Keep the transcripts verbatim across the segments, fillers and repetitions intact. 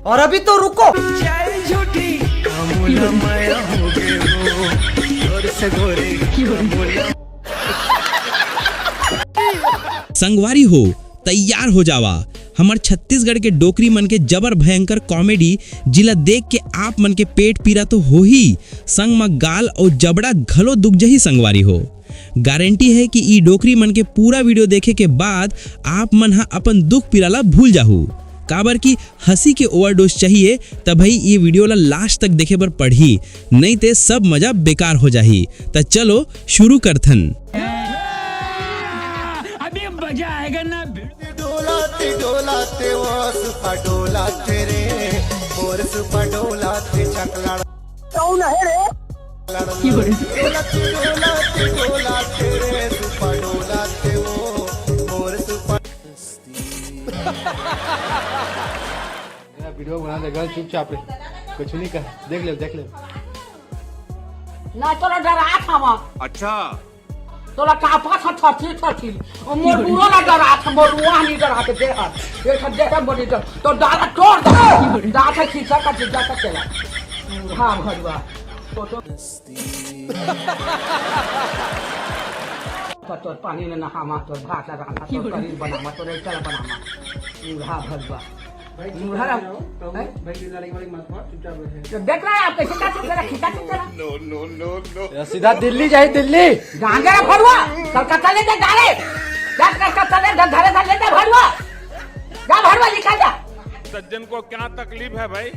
और अभी तो रुको। संगवारी हो, तैयार हो जावा। हमर छत्तीसगढ़ के डोकरी मन के जबर भयंकर कॉमेडी, जिला देख के आप मन के पेट पीरा तो होही, संग म गाल अउ जबड़ा घलो दुख जही संगवारी हो। गारंटी है कि ई डोकरी मन के पूरा वीडियो देखे के बाद आप मन ह अपन दुख पीरा ला भूल जाहू, काबर कि हंसी के ओवरडोज चाहिए, त भाई ये वीडियो ला लास्ट तक देखे बर पड़ही, नहीं ते सब मजा बेकार हो जाही। त चलो शुरू करथन। अभी मजा आएगा ना। डोलाते डोलाते वो सुपा डोलाते रे, मोर सुपा डोलाते चकला कौन है रे? डोलाते डोलाते डोलाते रे, सुपा डोलाते वो मोर सुपा। मेरा वीडियो बना दे, गल चुपचाप रे, कुछ नहीं कहा, देख ले, देख ले। ना तोला डरात हवा। अच्छा। तोला कापा था थरथी थरथी। ओ मोर बुआ ना डरात, मोर बुआ नहीं डरात दे हाथ। ये सब देख बड़ी डर। तो डाला तोड़ दे। दांत है खींचा का जिज्जा का चला। हाँ भरुआ। तो तो तो तोर पानी में नहामा, तोर भात लगामा, तोर करीब बनामा, तोर चल बनामा। हाँ भरुआ। मुढ़ा भाई की लड़ाई वाली मत कर, चुपचाप बैठे। तो देख रहा है आप कैसे क्या चुप रहा, खींचा चुप रहा। या सीधा दिल्ली जाए, दिल्ली। गांजा रे भरुआ, कलकत्ता ले जा डाले। जा कलकत्ता ले जा, धरे धरे ले जा भरुआ। जा भरुआ निकल जा। सज्जन को क्या तकलीफ है भाई?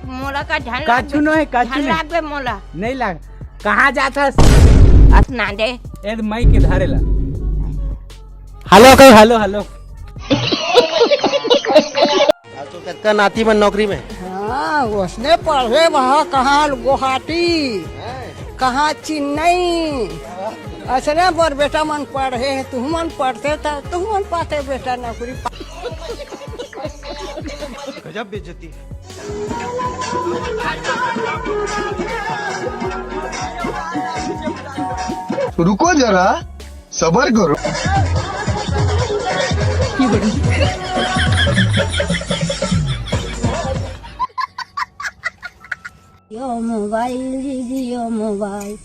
मोला का झन काचू नो है, काचू झन नो। लागबे मोला। नहीं लाग। कहाँ जात हस? अस ना दे। ए माई के धारे ला। हेलो कहो, हेलो हेलो। तो कतका नाती मन नौकरी में? हाँ, उसने पढ़े वहाँ कहाँ गुवाहाटी, कहाँ चेन्नई। असने मोर बेटा मन पढ़े हैं, तुहू मन पढ़ते त तुहू मन पाते बेटा नौकरी। गजब बेइज्जती। रुको जरा, सबर करो। यो मोबाइल जी, जियो मोबाइल।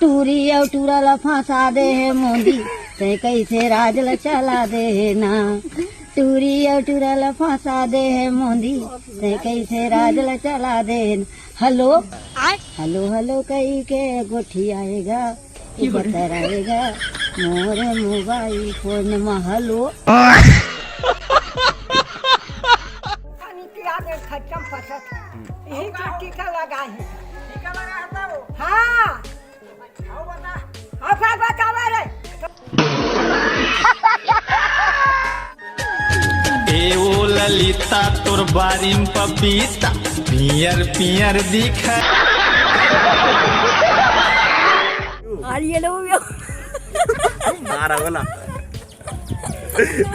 टूरी अउ टूरा ला फंसा दे हे मोदी, तै कैसे राज ला चला दे हे ना। टूरी अउ टूरा ला फंसा दे हे मोदी, तै कैसे राज ला चला दे हे ना। हेलो, हेलो हेलो कही के गोठियाएगा, इधर आएगा मोर मोबाइल फोन मा। हेलो। पानी पिया दे, खत्म फसत। यही तो टीका लगा है। टीका लगा है तो? हाँ। अब का बतावा रे? ए ओ ललिता, तोर बारी म पपीता पियर पियर दिखै। हाल ये लो। गारा बोला।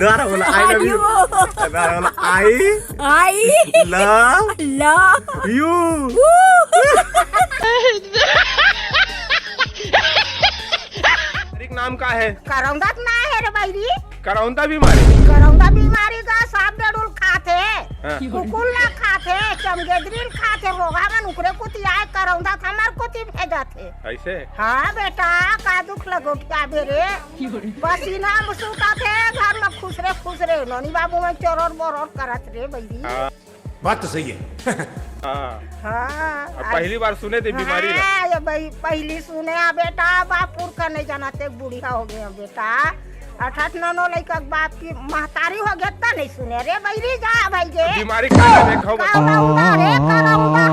गारा बोला, आई लव यू। गारा बोला, आई आई लव ला यू। एक नाम का है? करौंदा तो ना है रे बैरी। करौंदा बीमारी। करौंदा बीमारी का सांप डेड़ुल खाथे। हाँ। कुकुर ला खाथे, चमगेदरी ल खाथे, रोगा मन उकरे कुती आए, करौंदा त हमर कुती भेजत हे। ऐसे? हाँ बेटा, का दुख लगो क्या बेरे? पसीना में सुता थे घर में खुसरे खुसरे, नोनी बाबू मन चोरोर बोरोर करत रे बैरी। हाँ। बात तो सही है। हाँ। हाँ। अब पहली बार सुने थे बीमारी ना। हाँ, ये भाई पहली सुने आ बेटा, बापुर का नहीं जाना ते बुढ़िया हो गया बेटा। अठात ननो लइका के बाप की महतारी हो गया त नहीं सुने रे बैरी जा भाई गे। बीमारी का नाम है, खाओ बता। करौंदा रे करौंदा।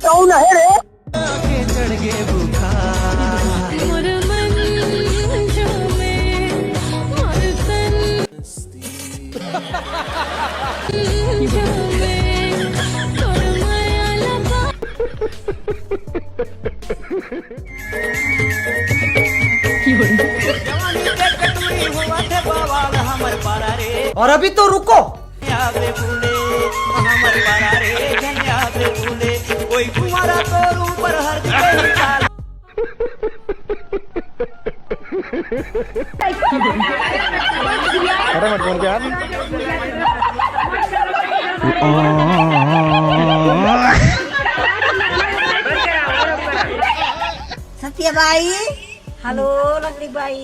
कौन है रे? और अभी तो रुको। हमर पारा रे झनिया से फूले, कोई कुंवारा तोर ऊपर हर दिखे ही काल। अरे मत बोल के यार। सत्यबाई, हेलो लकड़ी बाई,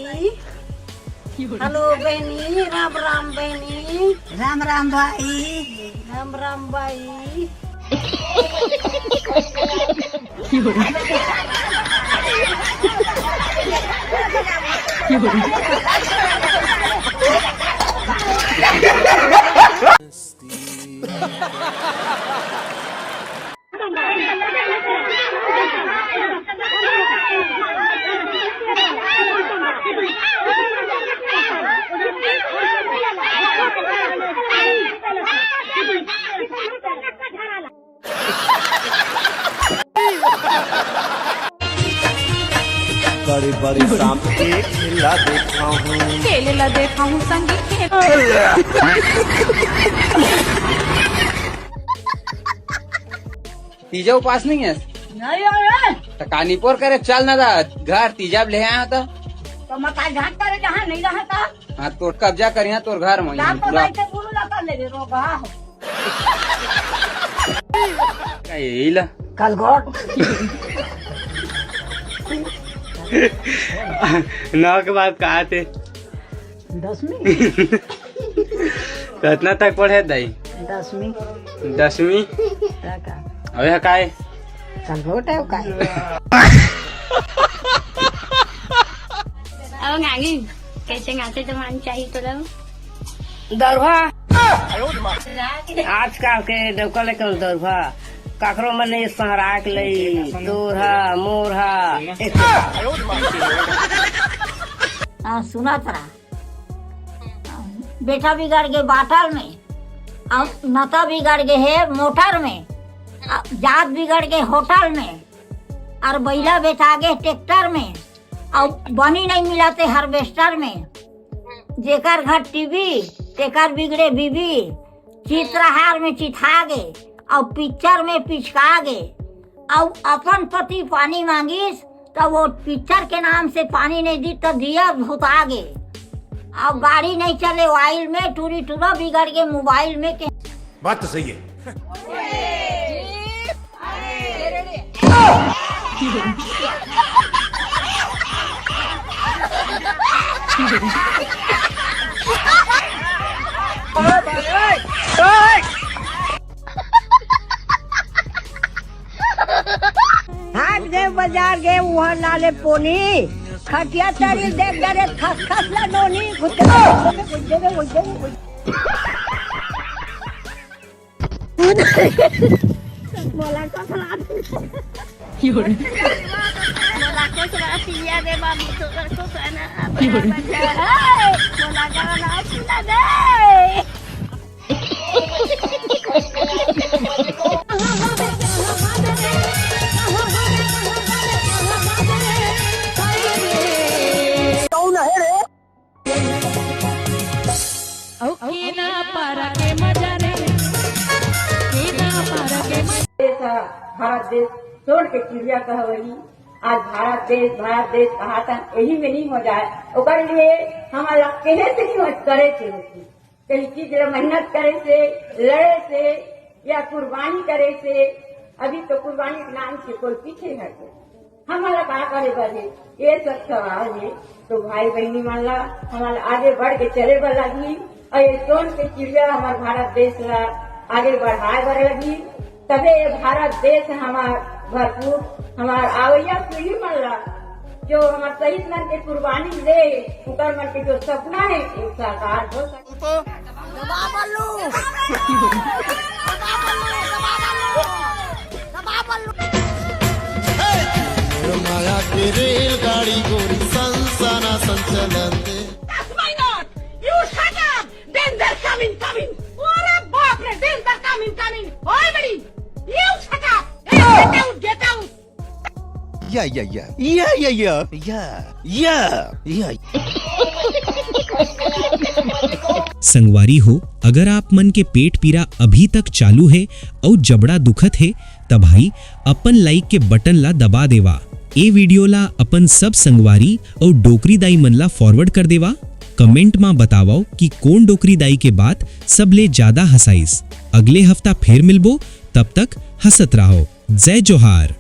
हेलो बहनी, राम राम बहनी। राम राम भाई। राम राम बाई। बड़ी बड़ी सांप के खेला देखा हूँ। खेले ला देखा हूँ संगी खेल। तीजा उपास नहीं है? नहीं हो रे। तो कानीपुर करे चल ना दा घर तीजा ले आया तो। तो मैं काल घाट करे जहाँ नहीं रहा था। हाँ, तोर कब्जा करिहा तोर घर में। रात को पूरा। बैठ के गुरु ला कर ले रे रोगा। का यही ला? कल घोट। नौ के बाद कहा थे? दसवीं। कितना तक पढ़े दाई? दसवीं। दसवीं? ता का? अबे काय? कल घोट है काय? अब गांगी कैसे गाते जमान चाहिए तो लो। दरुहा। आजकल के डौका लेकर दरुहा। काकरो मन ने सहरा के लई, तोरहा, मोरहा। हाँ, सुना तरा। बेटा बिगड़ गे बाटल में, अउ नता बिगड़ गे हे मोटर में, अउ जात बिगड़ गे होटल में, अउ बइला बेचा गे ट्रैक्टर में, अउ बनी नहीं मिला ते हार्वेस्टर में। जेकर घर टीवी, तेकर बिगड़े बीबी, चित्रहार में चिथागे, अउ पिक्चर में पिचकागे, अउ अपन पति पानी मांगिस, त वो पिक्चर के नाम से पानी नहीं दी, त दिया भुतागे, अउ गाड़ी नहीं चले ऑयल में, टूरी टूरा बिगड़ गे मोबाइल में के। बात तो सही है। हाट गे बजार गे उहाँ लाले पोनी, खटिया तरी देख डरे खस खस ला नोनी, घुस गे, घुस गे, घुस गे, घुस गे। मोला कसला। मोला कसला पिया दे बाबू, तोर कसला ना। मोला गाना सुना दे। कौन है रे? अउ केना पारा के मजा रे, केना पारा के मजा। देश ह भारत देश, सोन के चिड़िया कहवही। आज भारत देश, भारत देश कहाथन, यही में नहीं हो जाए। ओकर लिए हमला केहे से नहीं हो, करे के होती। कहीं चीज ला मेहनत करे से, लड़े से, या कुर्बानी करे से, अभी तो कुर्बानी के नाम से कोई पीछे हट गया। हमला का करे बर हे? ये सब सवाल हे। तो भाई बहिनी मन ला, हमला आगे बढ़ के चले बर लगही, अउ ये सोन के चिड़िया हमर भारत देश ला आगे बढ़ाए बर लगही, तभे ये भारत देश हमर भरपूर, हमर आवइया पीढ़ी मन ला, जो हमर शहीद मन के कुर्बानी दे, उकर मन के जो सपना हे, वो साकार हो सके। दबा बल्लू। दबा बल्लू, दबा बल्लू। दबा बल्लू। माया के रेलगाड़ी गोरी सनसना संचलन दे। That's my God! You shut up! Danger coming, coming! अरे बाप रे, danger coming, coming! ओए बड़ी! You shut up! Hey, get out, get out! या, या, या। या, या, या। या, या, या। संगवारी हो, अगर आप मन के पेट पीरा अभी तक चालू हे अउ जबड़ा दुखत हे, त भाई अपन लाइक के बटन ला दबा देवा। ए वीडियो ला अपन सब संगवारी अउ डोकरी दाई मन ला फॉरवर्ड कर देवा। कमेंट मा बतावव कि कोन डोकरी दाई के बात सबले ज्यादा हंसाइस। अगले हफ्ता फेर मिलबो, तब तक हंसत राहव। जय जोहार।